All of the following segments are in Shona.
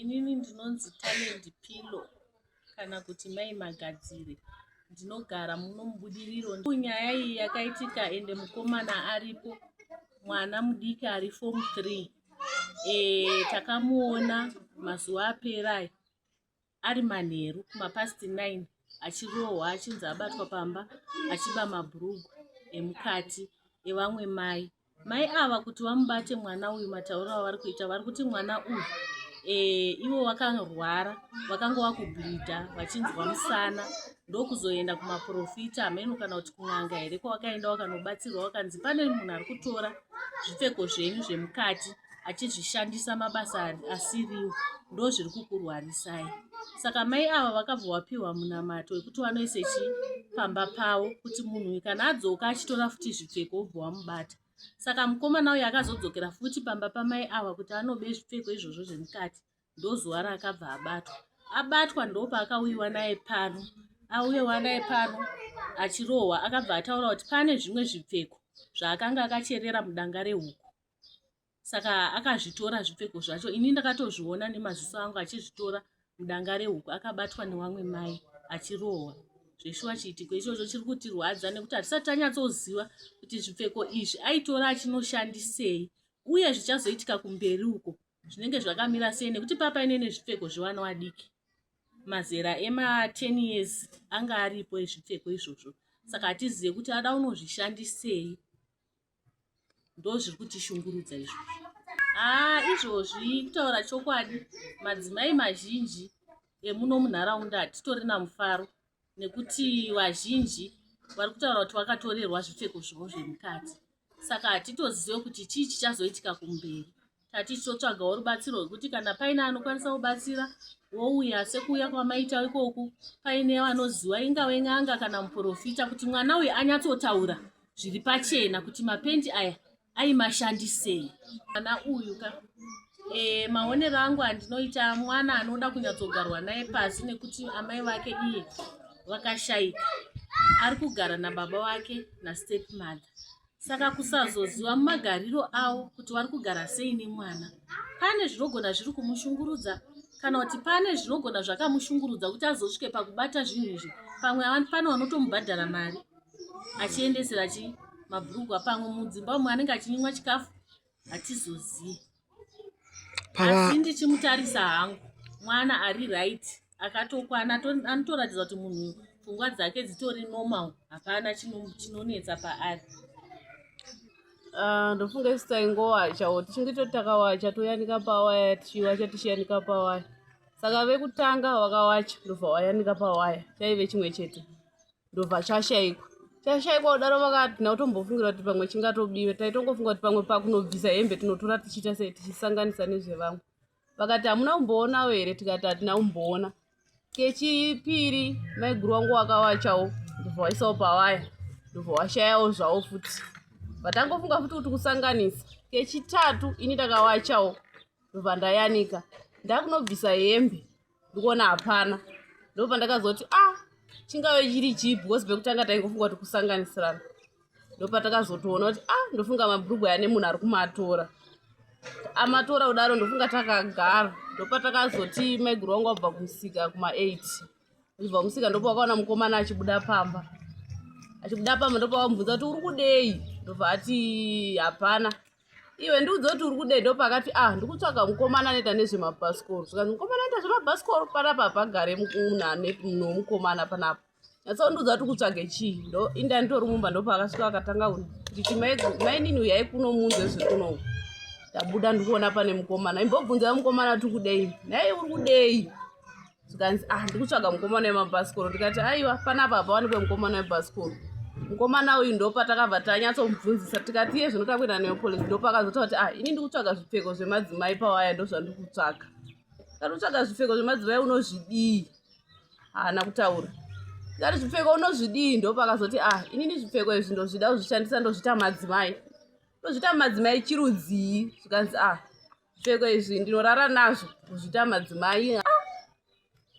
Inini ndinonzi Talent Pillow kana kuti Mai Magadzire. Ndinogara muno muBudiriro. Nyaya iyi yakaitika ende mukomana aripo, mwana mudiki ari form 3. E, takamuona mazuva apera aya ari manheru kumapast 9 achirohwa achinzi abatwa pamba achiba mabhurugwa emukati evamwe mai. Mai ava kuti vamubate mwana uyu matauriro avari kuita vari kuti mwana uyu e, ivo vakarwara vakanga vakubleeda vachinzwa musana ndokuzoenda kumaprofita hameno kana kuti kun'anga here kwavakaenda vakanobatsirwa vakanzi pane munhu ari kutora zvipfeko zvenyu zvemukati achizvishandisa mabasa asiriwo ndozviri kukurwarisai saka mai ava vakabva vapiwa munamato wekuti vanoise chii pamba pavo kuti munhu uyu kana adzoka achitora futi zvipfeko wobva wamubata saka mukomana uyu akazodzokera futi pamba pamai ava kuti anobe zvipfeko izvozvo zvemukati ndozuva raakabva abatwa abatwa ndopaakauyiwa naye pano auyewa naye pano achirohwa akabva ataura kuti pane zvimwe zvipfeko zvaakanga akacherera mudanga rehuku saka akazvitora zvipfeko zvacho ini ndakatozviona nemaziso angu achizvitora mudanga rehuku akabatwa newamwe mai achirohwa zveshuwa chiitiko ichocho chiri kutirwadza nekuti hatisati tanyatsoziva kuti zvipfeko izvi aitora achinoshandisei uye zvichazoitika kumberi uko zvinenge zvakamira sei nekuti papaine nezvipfeko zvevana vadiki mazera ema 10 years anga aripo ezvipfeko izvozvo saka hatizive kuti ada unozvishandisei ndozviri kutishungurudza izvozvo haa izvozvi kutaura chokwadi madzimai mazhinji emuno munharaunda hatitorina mufaro nekuti vazhinji vari kutaura kuti vakatorerwa zvipfeko zvavo zvemukati saka hatitozive kuti chii chichazoitika kumberi tati tichitotsvagawo rubatsiro rwekuti kana paine anokwanisa kubatsira wouya sekuuya kwamaita ikoku paine vanoziva ingave n'anga kana muprofita kuti mwana uyu anyatsotaura zviri pachena kuti mapendi aya aimashandisei mwana uyu ka e, maonero angu andinoita mwana anoda kunyatsogarwa naye pasi nekuti amai vake iye vakashaika ari kugara nababa vake nastep mother saka kusazoziva mumagariro avo kuti vari kugara sei nemwana pane zvinogona zviri kumushungurudza kana kuti pane zvinogona zvakamushungurudza kuti azosvike pakubata zvinhu izvi pamwe pane vanotomubhadhara mari achiendesera chi mabhurugwa pamwe mudzimba umwe anenge achinyimwa chikafu hatizozivi asi ndichimutarisa hangu mwana ari right akatokwana anotoratidza kuti munhu pfungwa dzake dzitori normal hapana chinonetsa paari ah, ndofunga isu taingowachawo tichinge toti takawacha toyanika pawaya tichiwacha tichiyanika pawaya saka vekutanga vakawacha ndobva wayanika pawaya chaive chimwe chete ndobva chashaikwa chashaikwa kudaro vakatina kutombofungira kuti pamwe chingatobiwe taitongofunga kuti pamwe pakunobvisa hembe tinotora tichiita sei tichisanganisa nezvevamwe vakati hamuna kumboonawo here tikati hatina kumboona kechipiri maiguru wangu wakawachawo ndobva waisawo pawaya ndobva washayawo zvawo futi vatangofunga futi kuti kusanganisa kechitatu ini ndakawachawo ndobva ndayanika ndakunobvisa hembe ndikuona hapana ndopandakazoti ah chingave chiri chii because pekutanga taingofunga kuti kusanganisirana ndopatakazotooona kuti ah ndofunga mabhurugwa ane munhu ari kumatora amatora kudaro ndofunga takagara ndopatakazoti maiguru wangu wabva kumusika kuma 8 achibva kumusika ndopawakaona mukomana achibuda pamba achibuda pamba ndopawamubvunza kuti uri kudei ndobva ati hapana iwe ndiudze kuti uri kudei ndopakati ah ndikutsvaga mukomana anoita nezvemabhasikoro zvikanzi mukomana anoita zvemabhasikoro panapa hapagare munhu wemukomana panapa nyatsondiudza kuti kutsvage chii ndo inda nditori mumba ndopaakasvika akatanga nditi mainini uyai kuno munzwe zviri kunoku ndabuda ndikuona pane mukomana imbobvunzai mukomana kuti kudei nhai uri kudei zvikanzi ah ndikutsvaga mukomana wemabhasikoro ndikati aiwa panapa hapawanikwe mukomana webhasikoro mukomana uyu ndopatakabva tanyatsomubvunzisa tikati iye zvino takuenda neyo polisi ndopakazotaura kuti ah ini ndikutsvaga zvipfeko zvemadzimai pawaya ndozvandikutsvaga ndatotsvaga zvipfeko zvemadzimai unozvidii haana kutaura ndikati zvipfeko unozvidii ndopakazoti ah inini zvipfeko izvi ndozvida kuzvishandisa ndozviita madzimai ndozviita madzimai chirudzii zvikanzi ah zvipfeko izvi ndinorara nazvo kuzviita madzimai ah.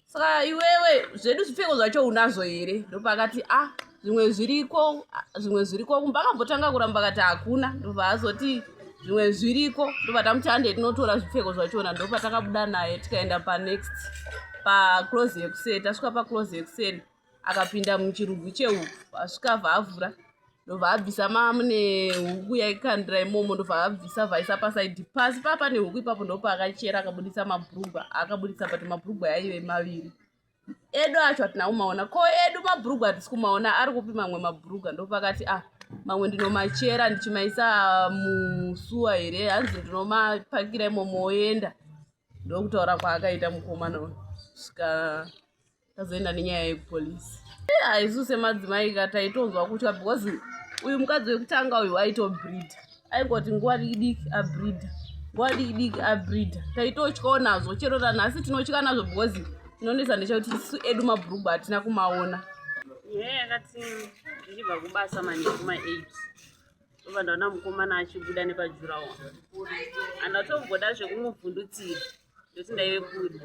Saka iwewe zvedu zvipfeko zvacho unazvo here ndopakati a ah, zvimwe zviriko zvimwe zviriko kumba akambotanga kuramba kati hakuna ndobva azoti Zvimwe zviriko. Ndobva tamuti hande tinotora zvipfeko zvachona. Ndopatakabuda naye tikaenda panext paclose yekuseri. Tasvika paclose yekuseri akapinda muchirugu chehuku, asvika abva avhura, ndobva abvisa mune huku yaikandira imomo, ndobva abvisa bvaisa pasaidi pasi paa pane huku ipapo, ndopaakachera akabudisa mabhurugwa akabudisa, but mabhurugwa yaive maviri. Edu acho hatina kumaona. Ko edu mabhurugwa hatisi kumaona, ari kupi mamwe mabhurugwa? Ndopakati ah, mamwe ndinomachera ndichimaisa musuwa here, hanzi ndinomapakira imomo oenda. Ndokutaura kwaakaita mukomana uyu, svika tazoenda nenyaya yekupolisi. Isu semadzimai ka taitonzwa kutya, because uyu mukadzi wekutanga uyu aitobreeda, aingoti nguva diki diki abreeda, nguva diki diki abreeda. Taitotyawo nazvo, chero nanhasi tinotya nazvo, because tinonetsa ndechekuti isu edu mabhurugwa hatina kumaona. Nyaya yakati ndichibva kubasa manheru kuma8, ndobva ndaona mukomana achibuda nepajurawo. Handatomboda zvekumubvundutsira nekuti ndaive kure.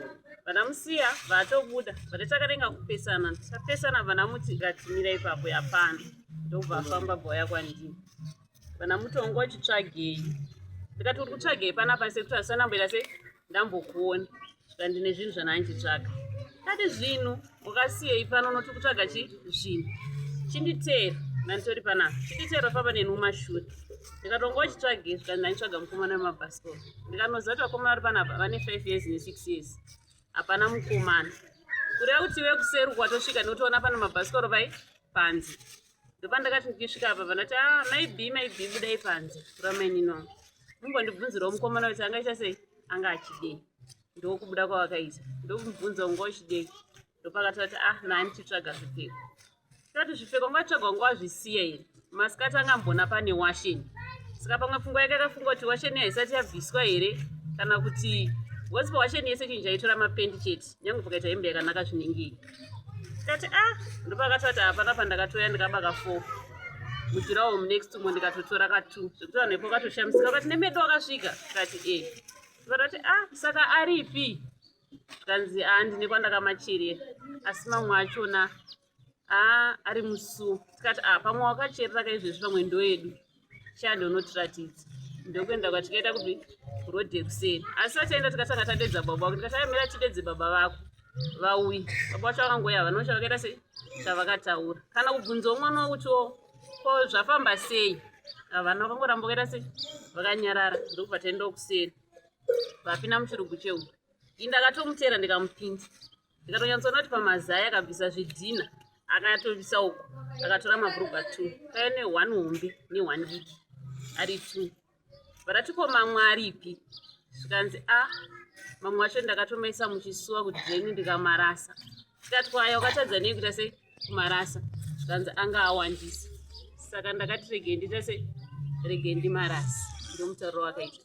Vandamusiya vatobuda, vati takarenga kupesana, tapesana vandamuti ngatimira ipapo, hapana. Ndobva afamba bvauya kwandiri, vandamuti wanga uchitsvagei? Ndikati uri kutsvagei panapa sekuti handisati ndamboita sei ndambokuona. Svika ndine zvinhu zvandandichitsvaga. Kati zvinhu wakasiyei pano, unoti kutsvaga chi zvinhu, chinditeera, ndanditori panapa, chinditeera famba neni mumashure. Ndikati wanga uchitsvagei? Svika ndanditsvaga mukomana wemabhasikoro. Ndikanoziva kuti vakomana vari panapa vane 5 years ne6 years, hapana mukomana, kureva kuti iwe kuseri kwatosvika nekutoona pane mabhasikoro vai panze. Ndopandakati ndichisvika apa vandati ah, maybe maybe budai panze kuramainino mumbondibvunzirawo mukomana kuti angaita sei, anga achidei. Ndokubuda kwavakaita, ndokumubvunza unga uchidei? Ndopakati vati ah, nani tichitsvaga zvipfeko. Tikati zvipfeko ungatsvaga unga wazvisiya here? Masikati angambona pane washeni, saka pamwe pfungwa yake akafunga kuti washeni haisati yabviswa here, kana kuti wasi pawasheni yese chinhu chaitora mapendi chete, nyange pakaita hembe yakanaka zvinengei. Tikati ah, ndopakati vati hapana pandakatoya ndikabaka 4 mujirawo munext umo, ndikatotora ka2 zvekuti vanhu ipo vakatoshamisika vakati nemedo wakasvika. Tikati e, tikatati ah, saka aripi? Zvikanzi ah, ndine kwandakamachirera, asi mamwe achona a ari musuwo. Tikati ah, pamwe wakacherera kaizvezvi, pamwe ndoedu chande unotiratidza. Ndokuenda kwatikaita kupi kurodhi yekuseri, asi vataenda tikatanga tadedza baba vako. Tikati amira tidedze baba vako vauye. Baba vacho vakangoya, vano chavakaita sei chavakataura kana kubvunzawo mwana wakutiwo ko zvafamba sei, havana, vakangoramba vakaita sei vakanyarara. Ndokubva taendawo kuseri, vapinda muchirugu chehuku. Ini ndakatomutera ndikamupinda, ndikatonyatsoona kuti pamazai akabvisa zvidhina, akatobvisa uku, akatora mabhurugwa 2 paine 1 hombe ne1 diki ari 2. Vakati ko mamwe aripi? Zvikanzi a mamwe acho ndakatomaisa muchisuwa kudheni ndikamarasa. Tikati kwaya wakatadza nei kuita sei kumarasa? Zvikanzi anga awandisa, saka ndakati regei ndiita sei, regei ndimarasa. Ndomutauriro wakaita.